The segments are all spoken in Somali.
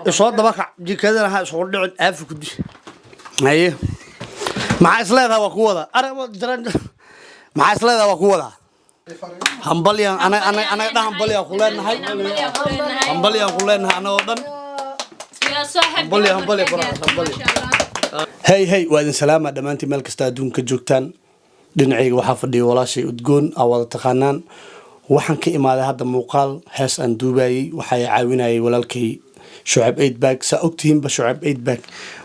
Isoo daba kac, jikadana ha isugu dhicin, aafi ku di. Haye, maxaa is leedahay? Waa ku wadaa ara maxaa is leedahay? Waa ku wadaa. Hambalyan anaga dhan, hambalyaan ku leenahay, hambalyaan ku leenahay anagoo dhan. Hambalyo, hambalyo, brother, hambalyo. Hey hey, waa idin salaama dhammaantiin meel kasta adduunka joogtaan. Dhinacayga waxaa fadhiya walaashay Udgoon aa wada taqaanaan. Waxaan ka imaaday hadda muuqaal hees aan duubayay. Waxaa i caawinayay walaalkay Shucab Eightbag. Saa ogtihiinba, Shucab Eightbag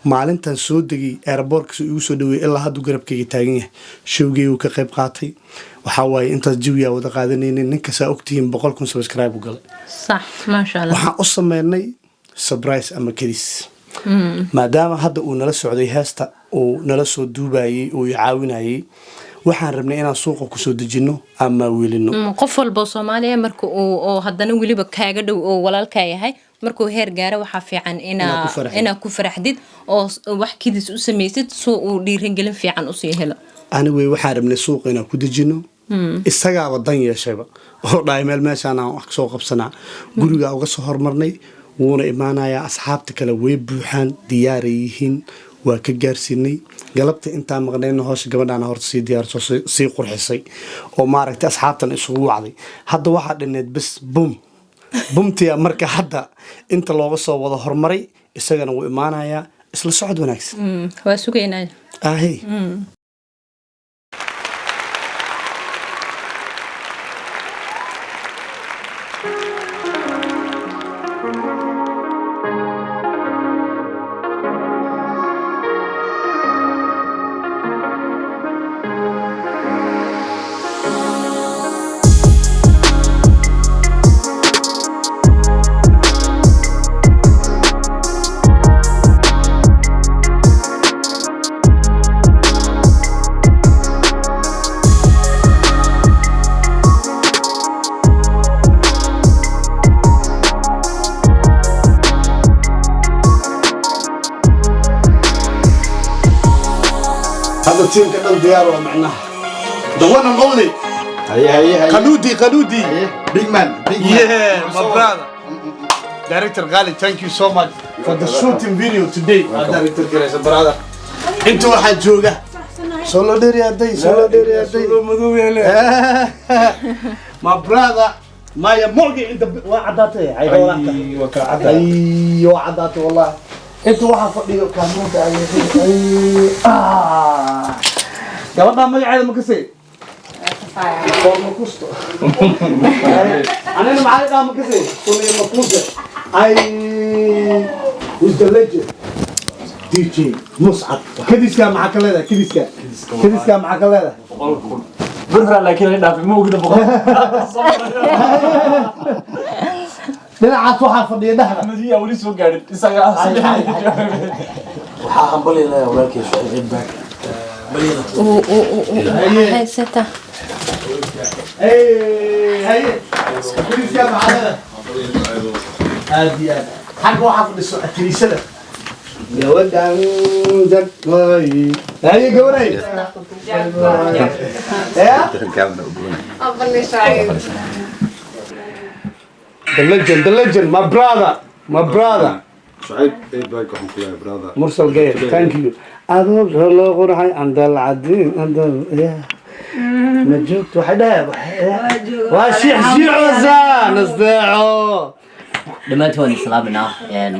maalintan soo degay airportka soo igu soo dhaweeyay, ilaa hadduu garabkayga taagan yahay. Showgaygu ka qayb qaatay. Waxaa waaye intaas jawiyaa wada qaadanaynin. Ninka saa ogtihiin 100,000 subscribe u galay. Sax, maasha Allah. Waxaan u sameynay surprise ama kedis, maadaama hadda uu nala socday, heesta uu nala soo duubayay, uu i caawinayay. Waxaan rabnay inaan suuqa kusoo dejino ama wiilino. Qof walba oo Soomaaliya marka uu oo haddana weliba kaaga dhow oo walaalkaa yahay, markuu heer gaaro, waxaa fiican inaad ku faraxdid. Inaa ku faraxdid oo wax kidis u samaysid soo uu dhiirigelin fiican usii helo. Anyway, waxaan rabnay suuqa inaan ku dejino. Isagaaba dan yeeshayba oo dhahay meel meeshaan aan wax kasoo qabsanaa. Gurigaa uga soo hormarnay, wuuna imaanayaa. Asxaabta kale way buuxaan, diyaaray yihiin. Waa ka gaarsiinay galabta intaan maqnayna. Hoosha gabadhaana horta sii diyaarso, sii qurxisay oo maaragtay asxaabtan isugu wacday. Hadda waxaa dhineed bes bum bumtiya. Marka hadda inta looga soo wada hormaray, isagana wuu imaanayaa. Isla socod wanaagsan. Waa sugaynaa. Ahey. Hadda tiimka dhan diyaar waa, macnaha the one and only. Haye, haye, haye. Qaludi, Qaludi. Haye. Big man, big man. Yeah, my brother. Director Ghali, thank you so much for the shooting video today. Director Grace, brother. Inta waxaa jooga. Soo loo dheeri aday, soo loo dheeri aday. My brother, Maya Morgan inta waa cadaatay. Ay Ay, waa kala cadda. Ay, waa cadaatay wallahi. Inta waxaa fadhiyo kaamuunta ay. Ah. Gabadha magaceeda ma kasay? Forma kusto. Anina maxaa la dhahaa, ma kasay? Sunniya Makuse. Ay, who's the legend? DJ Muscab. Kadiska maxaa ka leedahay? Kadiska. Kadiska maxaa ka leedahay? Burra, laakiin la dhaafay ma ogida 100. Dhinacaas waxaa fadhiya dhexda. Madiya weli soo gaadhin isaga. Waxaa hambali leeyahay walaalkay Shucayb Ciidbaag. Haysata. Hey, haye. Kadiska maxaa leedahay? Aad iyo aad. Xagga waxaa fadhiso akriisada. Gabadhan jagway. Haye gabaray. Yeah? The legend, the legend, my brother, my brother. Shucayb Ciidbaag, waxaan ku leeyahay brother. Mursal Gay, thank you. Adoo loo qurxay andal cadin andal ya. Ma joogto, waxay dhahay waa shiix shiixosa nasteeco. Dhammaantiin waan islaaminaa.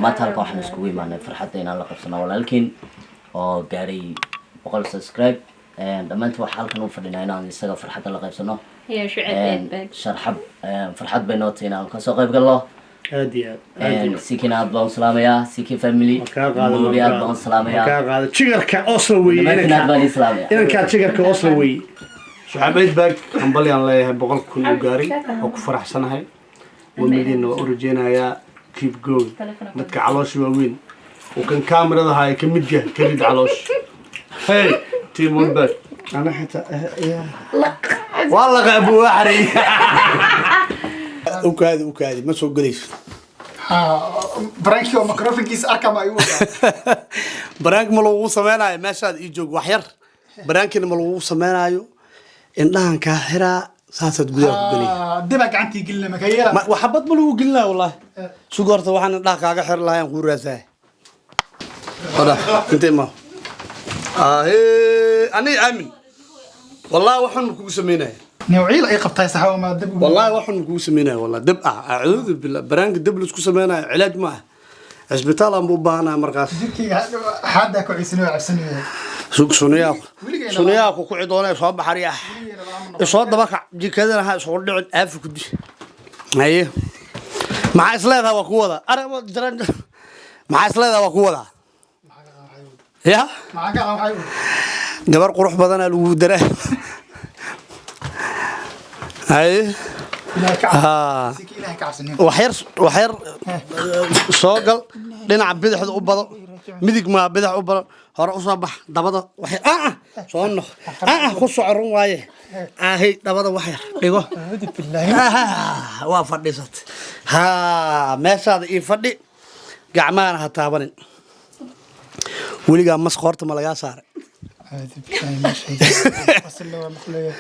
Maanta halkan waxaan iskugu imaanay farxadda inaan la qabsano walaalkiin oo gaadhay 100 subscribe. Dhammaantiin waxaa halkan u fadhinaa inaan isaga farxadda la qaybsano. Iyo Shucayb Ciidbaag. Sharxab, farxad bay noo tahay inaan kasoo qayb galno. Aad iyo aad, aad iyo aad. Sikin aad baan u salaamayaa, Siki family. Kaa qaado. Muubi aad baan u salaamayaa. Kaa qaado jigarka Oslo weeye. Dhammaantiin aad baan islaamaya. Inankaa jigarka Oslo weeye. Shucayb Ciidbaag hambalyaan leeyahay, 100,000 uu gaaray oo ku faraxsanahay. 1 million waa u rajeynayaa. Keep going. Dadka caloosha waaweyn oo kan kaamirada haya ka mid yahay, ka rid caloosha. Hey, team one back. Ana xitaa waa laqa abu waxray. Ukaadi, ukaadi, ma soo gelayso. Prank-kii oo microphone-kiisa arka ma igu wadaa? Prank ma lagugu sameynaayo. Meeshaad ii joog wax yar. Prank-ina ma lagugu sameynaayo. Indhahan kaa xiraa. Saasaad gudaha ku gelaya. Dibaa gacantii gelina makayeela. Waxabad ma lagu gelinaa wallahi. Sug horta, waxaan indhaha kaaga xiri lahaa aan kuu raasahay. Wada intee ma ani aamin, wallahi waxaan kugu sameynaya. Newciil ay qabtay saxaabo ma dib. Wallahi waxaan kugu sameynaya, wallahi dab ah, acuudu billah, baraanka dab laisku sameynaya cilaaj ma ah, cisbitaal aan buu u baahanahay markaas. Jirkayga xaada ku ciisanay oo cabsanaya. Sug, suniyaa. Weligayna. Suniyaa ku kuci doona, soo baxariya, isoo daba kac, jikadana ha isugu dhicin, aafi ku di. Haye, maxaa is leedahay waa ku wadaa? Ara jaran, maxaa is leedahay waa ku wadaa ya? Maxaa ka waxay? Gabar qurux badanaa lagu daraa. Haye. Ilaahay ka haa. cabsi, ilaahay ka cabsanay. Waxyar, waxyar soo gal, dhinaca bidixda u bado, midig maa, bidix u bado, hore usoo bax, dabada waxyar soo noq, ku soco, run waaye, ahay, dabada waxyar dhigo. Acuudu billaahi. Waa fadhiisatay, haa, meeshaada ii fadhi, gacmahana ha taabanin. Weligaa mas qoorta ma lagaa saaray? Acuudu billaahi min shaytaan wasalla waa maqlaya.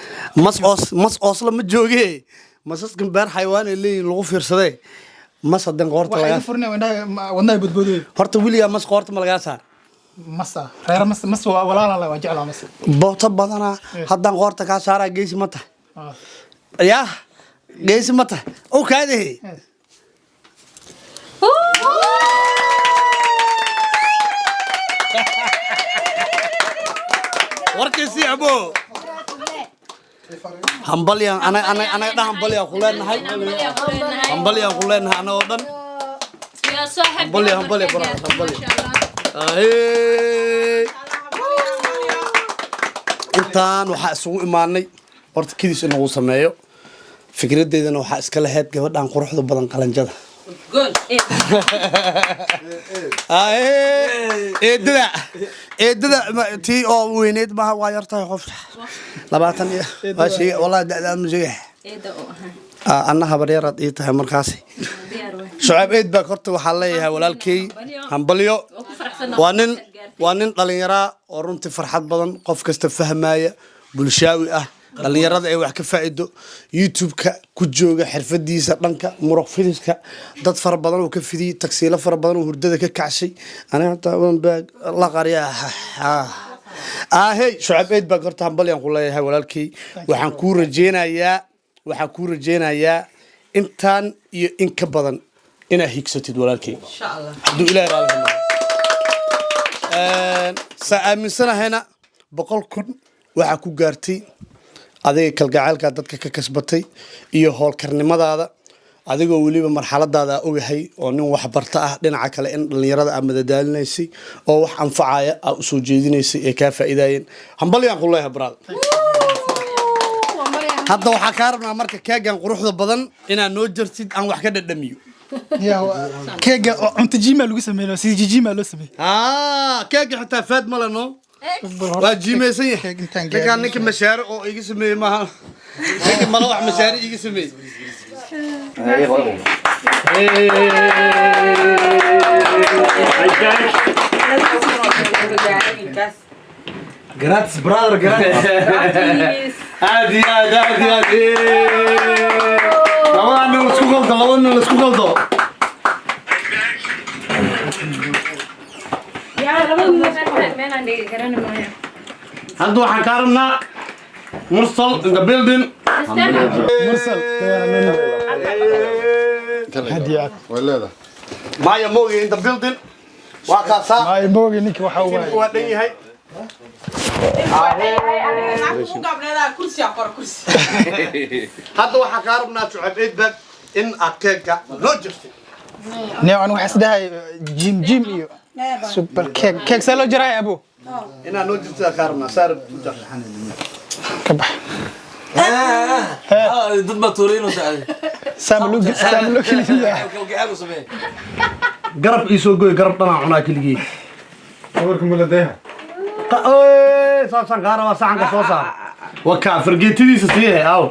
Mas oos, mas oosla ma jooge, masaskan beer xayawaan ay leeyihin lagu fiirsadee, mas hadan qoorta waxa lagaa iga furnay indhaha wadnaha bodboodooy. Horta weligaa mas qoorta ma lagaa saaray? Masa reer mas, mas waa walaala, la waa jeclaa mas. Booto badanaa haddaan qoorta kaa saaraa, geesi ma tahay? Yaa geesi ma tahay o kaadahe? Warkiisii abo, hambalyaan anaga dhan, hambalyaan ku leenahay, hambalyaan ku leenahay anagoo dhan. Hambalyo, hambalyo, brother, hambalyo. Ahey. Intaan waxaa isugu imaanay horta kidiis in lagu sameeyo, fikradeydana waxaa iska lahayd gabadhan quruxda badan, qalanjada. Ahey. Eedada, eedada tii oo weyneyd maaha, waa yartahay qofta 20 iyo waa sheega, wallahi da'daan ma sheegay. Eeda oo ahaa. Anna habaryaraad ii tahay markaasi. Diyaar waay. Shucayb eid baa horta waxaa leeyahay walaalkey hambalyo. Waa ku faraxsanahay. Waa nin dhalinyaraa oo runtii farxad badan, qof kasta fahmaya, bulshaawi ah, dhalinyarada ay wax ka faa'iido, YouTube-ka ku jooga, xirfadiisa dhanka muruq fidiska dad fara badan oo ka fidiyey, tagsiilo fara badan oo hurdada ka kacshay, aniga hataa waan baa la qariya. Ahey, Shucayb eid baa horta hambalyaan ku leeyahay walaalkey. Waxaan kuu rajeynayaa intaan iyo in ka badan inaa higsatid walaalkey, hadduu Ilaahay raalli ka noqdo. Saa aaminsanahayna 100,000 waxaa ku gaartay adiga kalgacaylkaa dadka ka kasbatay iyo howlkarnimadaada, adigoo weliba marxaladaada aa ogahay oo nin waxbarta ah, dhinaca kale in dhallinyarada aa madadaalinaysay oo wax anfacaya aa usoo jeedinaysay ee kaa faa'iidayeen. Hambalyaan ku leeyahay, brother. Hadda waxaa kaa rabnaa marka keegan quruxda badan inaad noo jartid, aan wax ka dhadhamiyo. Keega oo cunto jiima lagu sameeyo, sida jiima loo sameeyo. Keega xitaa faad male, no waa jiimaysan yahay. Keeg intaan ninkaan gaarin. Ninka mashaari oo iga sameeyey maaha, ninka mala wax mashaari iga sameeyey. Gratis, brother, gratis. Aad iyo aad, aad iyo aad. Labada nin la isku qaldo, labada nin la isku qaldo. Meelaan dhigi karana maayo. Hadda waxaan kaa rabnaa Mursal in the building. Mursal. Hadiyaad. Way leedahay. Maya Mogi in the building, waa kaasaa. Maay moogi ninki waxa uu Timku waa dhan yahay. Hadda waxaan kaa rabnaa Shucayb Eidbag in aad keegka noo jirtay. Ne aan wax isdahay jim jim iyo super keeg, keeg see loo jaray abo? Inaad noo jirtay kaa rabnaa saar u jar. Ka bax. Dad baa tuuray inuu sacday. Saam loo saam loo keliya. Kalgacayl u sameeyay. Garab ii soo goy, garab dhanaa cunaa keligii. Sawirka muladeeha. Saasaan kaa rabaa, saxanka soo saar, wakaa fargeetadiisa siihe aaw.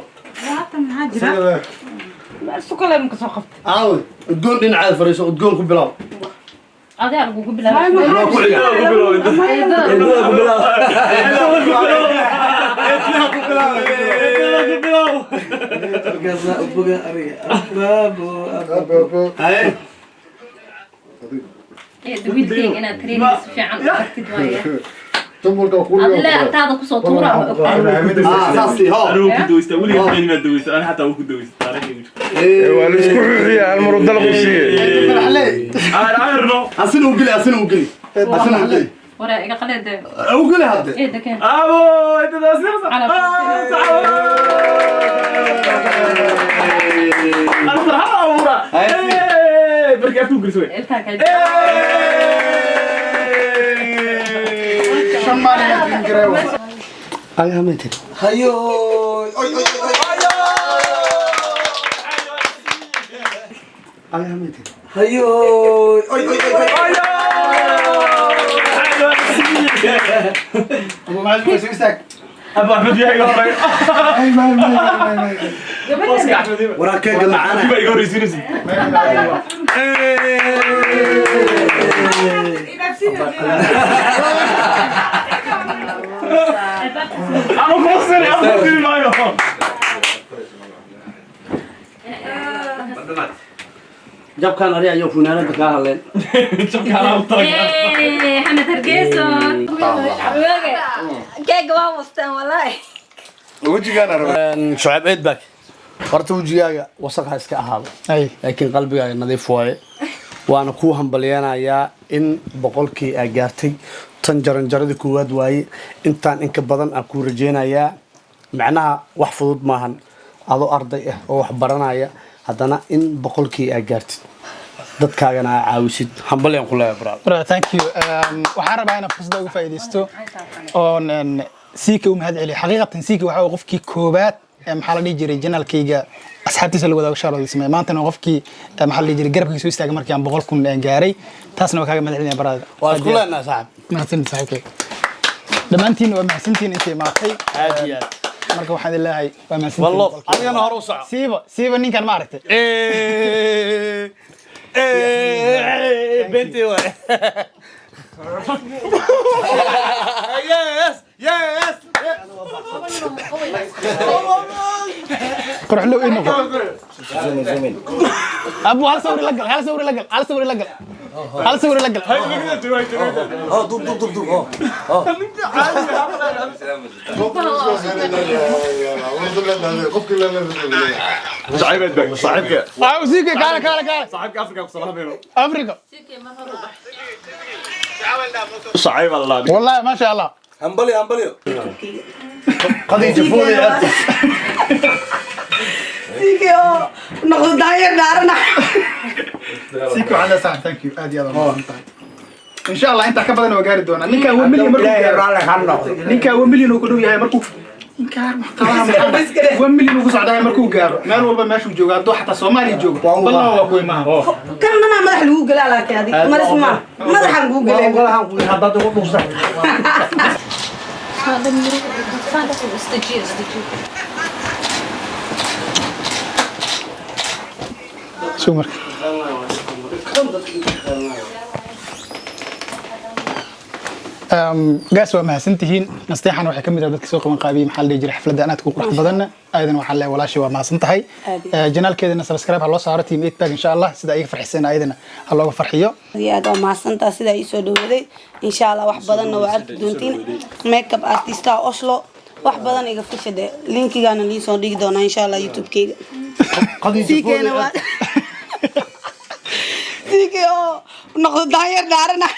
Aaw udgoon, dhinacaada fariiso, udgoon ku bilow. Adaa lagugu bilaabay. Waa ku xiga. Eedada ku bilaab. Markaasaa u boga ariga. Abaabo, abaabo. Haye. Wiilkayga inaad training si fiican u bartid waaye. Tumulka ku Adile agtaada kusoo tuura waa ogtahay. Ah, saasi ho. Anigu ku daweysta weligeed been ma daweysta ana xataa ku daweysta taariikhda. Waa la isku ruuxiya hal mar dalq u siiyey. Faraxley. Aan aarno. Asina u geli, asina u geli. Asina u geli. Waraa iga qaleede. U geli hadde. Eeda keen. Abo intaas أنا فرحان أمورة. بركي أكون كرسوي. Ilkaa kaa Shan maalin aad drink gareeyo. Ay, hameete. Hayo. Oy, oy, oy. Ay, hameete. Hayo. Oy, oy, oy. Abu maxaa isku soo istaag. أبو أحمد يا يقول. Ay may may may may. Waraa keega macaana. يبقى يقول يسيرسي. أنا مصري أنا مصري مايو. Jabkaan ari ayo funaanada kaa hadleen. Hey, Xamed Hargeysa. Keega waa wasteen wallaahi. Wejigaan arba. Shucayb Eidback. Horta wejigaaga wasaq ha iska ahaado. Ay. Laakiin qalbigaaga nadiif waaye. Waana kuu hambalyanayaa in 100kii aa gaartay tan jaranjaradii koowaad waaye. Intaan inka badan aan kuu rajeynayaa. Macnaha wax fudud maahan adoo arday ah oo wax baranaya haddana in 100kii aa gaartid dadkaagana aa caawisid. Hambalyaan ku leeyahay brother. Brother, thank you. Waxaan rabaa inaan fursadda uga faa'iidaysto oon siika u mahad celiyo. Xaqiiqatan siika waxa uu qofkii koobaad ee maxaa la dhihi jiray janaalkayga asxaabtiisa la wadaago shaar sameeyay. Maantana waa qofkii maxaa la dhihi jiray garabkayga soo istaagay markii aan 100,000 gaaray. Taasna waa kaaga mahad celinaya brother. Waa isku leenahay saaxib. Mahadsanid saaxiibkay. Dhammaantiin waa mahadsantihiin intii imaatay. Aad iyo aad. Marka waxaan idin leeyahay waa mahadsantihiin. Wallo, adigana hore u soco. Siiba ninkan ma aragtay. Benti waay. Yes, yes. Qurux low ii noqo. Abu hal sawir la gal, hal sawir la gal, hal sawir la gal. Hal sawir la gal. Oh, dub, dub, dub, dub. Oh. Oh. صاحب أدبك صاحبك. Aw siika kaala kaala kaala. صاحبك أفريقيا بصراحة بينه. Afrika. صعيب الله. Wallahi ma sha Allah. Hambalyo, hambalyo. Khadiija Foodey aad. Siikii oo noqdo daanyeer dhaarana. Siika waxaan leeyahay saaxiib, thank you. Aad iyo aad waa mahadsan tahay. Insha Allah intaa ka badan waa gaari doonaa. Ninkaan waa milyan markuu Ilaahay gaaro. raalli ha noqdo. Ninkaan waa milyan uu ku dhow yahay markuu inkaar wax qabaha maxaa 1 milyan uu ku socdaa markuu gaaro. Meel walba meeshuu joogo hadduu xataa Soomaaliya joogo. Ballan waa ku imaha. Kan dhanaa madax lagu gelaa laakiin adig maris ma madaxaan kugu Waa gelay. ogolahan ku haddaad ugu dhuusan. Istajiyo, istajiyo. Sug marka. Gaas waa mahadsantihiin. Nasteexan waxay ka mid ah dadka soo qaban qaabiyey maxaa la dhihi jiray xafladda aad ku qurux badanna. Ayadana waxaa leeyahay walaashii waa mahadsan tahay. Aad iyo aad. Janaalkeedana subscribe ha loo saaro team 8 pack insha Allah sida ay iga farxiseen ayadana ha looga farxiyo. Aad iyo aad waa mahadsantaha sidaa ii soo dhawaday. Insha Allah wax badanna waa arki doontiin. Makeup artista Oslo wax badan iga fisha de linkigaana lii soo dhigi doonaa insha Allah YouTube-kayga. Khadiija Siikeena Foodey waa siikii oo noqdo daanyeer dhaarana.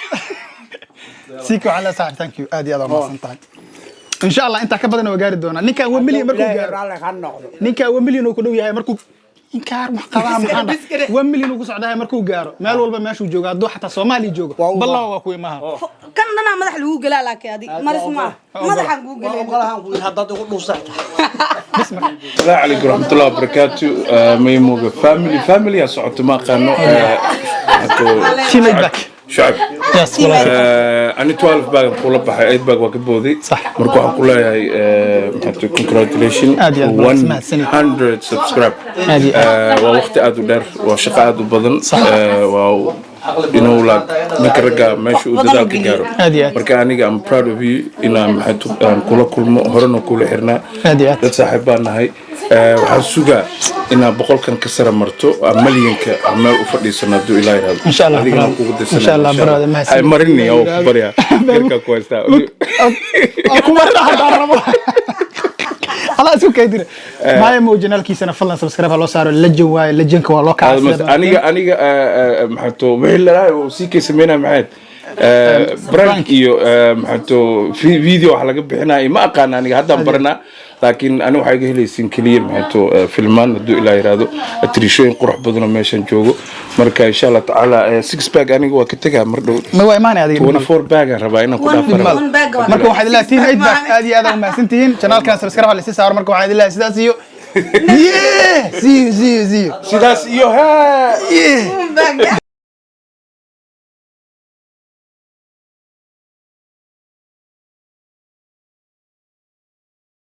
Siika waxaan leeyahay saaxiib, thank you. Aad iyo aad waa mahadsan tahay. Insha Allah intaa ka badan waa gaari doonaa. Ninkaan waa milyan markuu Ilaahay gaaro. raalli ha noqdo. Ninkaan waa milyan uu ku dhow yahay markuu inkaar wax qabaha maxaa dhahay 1 milyan uu ku socdaa markuu gaaro. Meel walba meeshuu joogo hadduu xataa Soomaaliya joogo. Ballan waa ku imaha. Kan dhanaa madax lagu gelaa laakiin adig maris ma madaxaan kugu Waa gelay. ogolahan ku haddaad ugu dhuusan. السلام عليكم ورحمة الله وبركاته. ميموغا family family يا سعود ما قانو. Team 8 pack. شعب. Yes, walaal. أنا 12 pack kula baxay 8 pack waa ka booday. Sax. Marka waxaan ku leeyahay maxaa congratulation Aad iyo aad baa mahadsanid. 100 subscribe. Aad iyo aad. Waa waqti aad u dheer, waa shaqo aad u badan. Waa Like ninka ragga meesha uu Wax badan dadaalka oo gaaro. Aad iyo aad. Marka aniga am proud of you inaan maxay aan kula kulmo, horena kula xirnaa. Aad iyo aad. Dad saaxiib baan nahay. Waxaan sugaa inaad 100-kan ka sara marto, aan malyanka aan meel u fadhiisano hadduu Ilaa yidhahdo. Insha Allah, Adigana brother. kugu dirsanaya, Insha Allah, brother, mahadsan. Hay marini oo ku baryaa, garkaa ku haystaa. Ku marina haddaan rabo, Allah isku kaydira maaya mo channelkiisana fadlan subscribe ha loo saaro. Legend waaye, legendka waa loo kacay. Aniga maxay to wixii lalahay oo sii kay sameynaya, maxayd prank iyo maxay to video wax laga bixinaya, ma aqaan aniga, haddaan baranaa. Laakiin ani waxaa iga helaysiin keliya maxay to filmaan hadduu Ilaa yiraahdo, atriishooyin qurux badan oo meeshan joogo. Marka insha Allah tacaala, six pack aniga waa ka tegaa mar dhow. Ma waa imaanaya adiga? 24 bag aan rabaa inaan ku dhaafara. One bag waa Marka waxaad ilahay team 8 pack, aad iyo aad aa umahadsantihiin. Channelkan subscribe ha lasii saaro. Marka waxaad ilahay sidaas iyo yeah, see you, see you, see you. Sidaas iyo hee. Yeah. One bag.